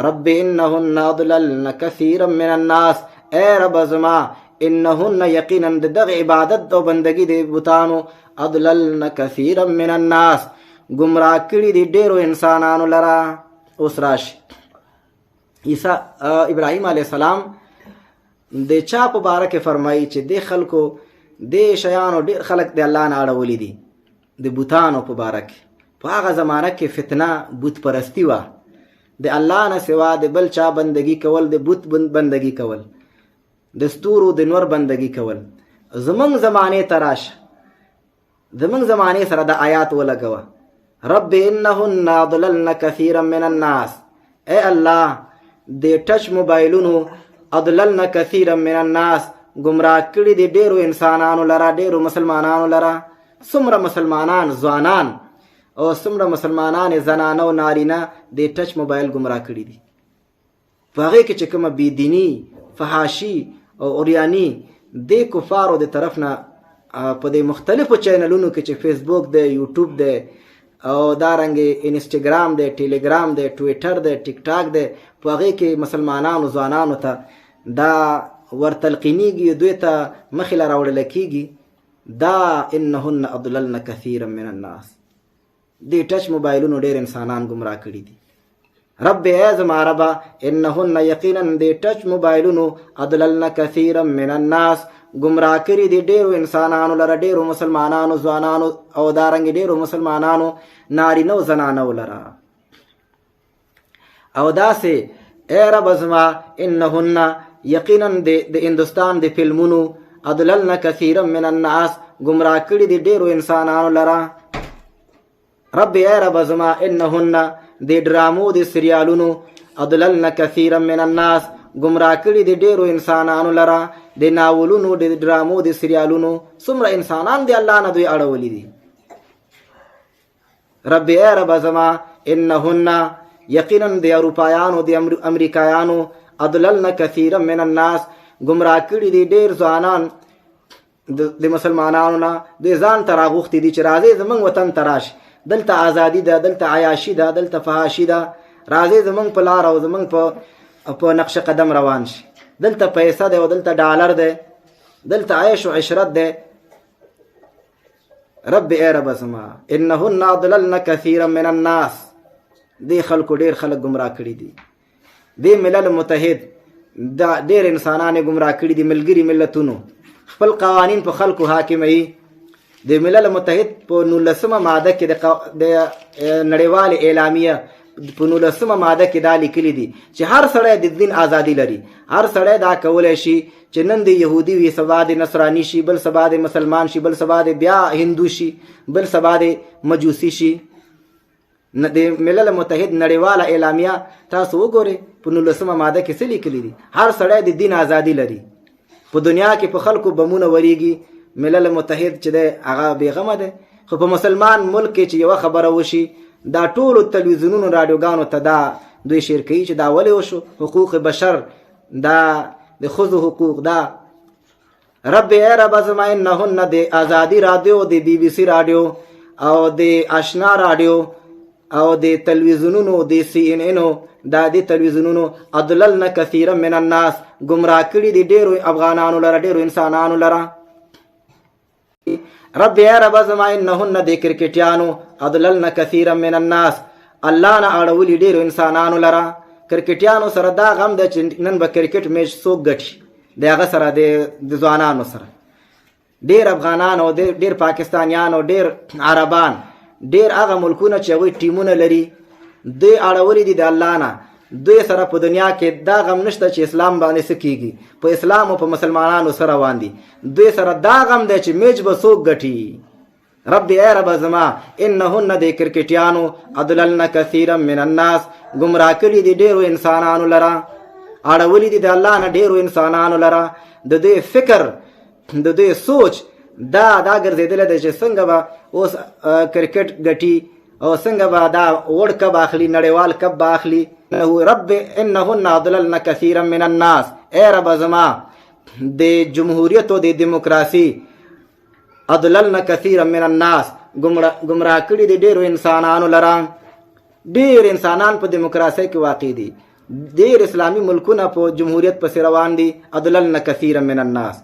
رب انهن اضللن كثيرا من الناس، اے رب زما، انهن یقینا د دغه عبادت او بندگی د بتانو، اضللن كثيرا من الناس، گمراه کړي دي ډیرو انسانانو لره. اوس راشي عیسی ابراهیم علی السلام د چا په باره کې فرمایي چې د خلکو د شیانو ډیر خلک د الله نه اړولي دي. د بوتانو په باره کې په هغه زمانه کې فتنه بت پرستی وه، د الله نه سوا د بل چا بندگی کول، د بت بندگی کول، د ستورو د نور بندگی کول. زمونږ زمانه ته راشه، زمونږ زمانه سره د آیات ولګوه. رب انهن اضللن كثيرا من الناس، اے الله د ټچ موبایلونو اضللن كثيرا من الناس، گمراه کړي دي ډیرو انسانانو لره، ډیرو مسلمانانو لره. څومره مسلمانان ځوانان او څومره مسلمانان زنانه او نارینه د ټچ موبایل گمراه کړي دي. په هغې کې چې کومه بېدیني، فحاشي او عریاني د کفارو د طرف نه په دې مختلفو چینلونو کې چې فیسبوک دی، یوټیوب دی، او دارنګ انسټاګرام دی، ټیلیګرام دی، ټویټر دی، ټیک ټاک دی، په هغې کې مسلمانانو ځوانانو ته دا ورتلقینیږي، دوی ته مخې له راوړل کېږي. دا انهن اضللن کثیرا من الناس، دې ټچ موبایلونو ډېر انسانان ګمراه کړي دي. رب ای زما ربا، انهن یقینا دې ټچ موبایلونو اضللن کثیرا من الناس، ګمراه کړي دي ډېرو انسانانو لره، ډېرو مسلمانانو ځوانانو او دارنګې ډېرو مسلمانانو نارینه او زنانو لره. او داسې ای رب زما، انهن یقینا د هندوستان د فلمونو اضللن کثیرا من الناس، ګمراه کړي دي ډېرو انسانانو لره. رب ای رب زما، انهن د ډرامو د سریالونو اضللن کثیرا من الناس، ګمراه کړي دي ډېرو انسانانو لره. د ناولونو د ډرامو د سریالونو څومره انسانان دی الله نه دوی اړولي دي. رب ای رب زما، انهن یقینا د اروپایانو د امریکایانو اضللن کثیرا من الناس، ګمراه کړي دي ډېر ځوانان د مسلمانانو نه. د ځان ته راغوښتي دي چې راځئ زمونږ وطن ته راشي، دلته ازادي ده، دلته عیاشي ده، دلته فحاشي ده، راځئ زمونږ په لار او زمونږ په نقش قدم روان شي، دلته پیسه ده او دلته ډالر ده، دلته عیش او عشرت ده. رب ای رب زما، انهن اضللن کثیرا من الناس، دې خلکو ډېر خلک ګمراه کړي دي. دې ملل متحد دا ډېر انسانان یې ګمراه کړي دي. ملګري ملتونو خپل قوانین په خلکو حاکموي. د ملل متحد په 19مه ماده کې، د نړیوالې اعلامیه په 19مه ماده کې دا لیکلي دي چې هر سړی د دین ازادي لري. هر سړی دا کولی شي چې نن د یهودي وي، سبا د نصراني شي، بل سبا د مسلمان شي، بل سبا د بیا هندو شي، بل سبا د مجوسي شي. د ملل متحد نړیواله اعلامیه تاسو وګورئ، په 19مه ماده کې څه لیکلي دي؟ هر سړی د دین ازادي لري. په دنیا کې په خلکو بمونه وریږي، ملل متحد چې دی هغه بېغمه دی، خو په مسلمان ملک کې چې یوه خبره وشي، دا ټولو تلویزیونونو راډیوګانو ته دا دوی شیر کوي چې دا ولې وشو، حقوق بشر، دا د ښځو حقوق. دا رب ای رب زما، انهن د ازادي رادیو، د بي بي سي رادیو او د آشنا رادیو او د تلویزیونونو د سی ان ان دا د تلویزیونونو اضللن کثیرا من الناس، ګمراه کړي دي ډیرو افغانانو لره، ډیرو انسانانو لره. رب ای رب زما، انهن د کرکټیانو اضللن کثیرا من الناس، الله نه اړولي ډیرو انسانانو لره. کرکټیانو سره دا غم ده چې نن به کرکټ میچ څوک ګټي. د هغه سره د ځوانانو سره ډیر افغانان او ډیر پاکستانیان او ډیر عربان، ډیر هغه ملکونه چې هغوی ټیمونه لري، دوی اړولي دي د الله نه. دوی سره په دنیا کې دا غم نشته چې اسلام باندې څه کیږي، په اسلام او په مسلمانانو سره روان دي. دوی سره دا غم دی چې میچ به څوک ګټي. رب ای رب زما، انهن د کرکټیانو اضللن کثیرا من الناس، ګمراه کړي دي ډیرو انسانانو لره، اړولي دي د الله نه ډیرو انسانانو لره. د دوی فکر، د دوی سوچ دا ګرځېدلی دی چې څنګه به اوس کرکټ ګټي او څنګه به دا وړ کپ اخلي، نړیوال کپ به اخلي. رب انهن اضللن کثیرا من الناس، ای رب زما، د جمهوریت او د دیموکراسي اضللن کثیرا من الناس، ګمراه کړي دي ډېرو انسانانو لره. ډېر انسانان په دیموکراسۍ کې واقع دي. ډیر اسلامي ملکونه په جمهوریت پسې روان دي. اضللن کثیرا من الناس.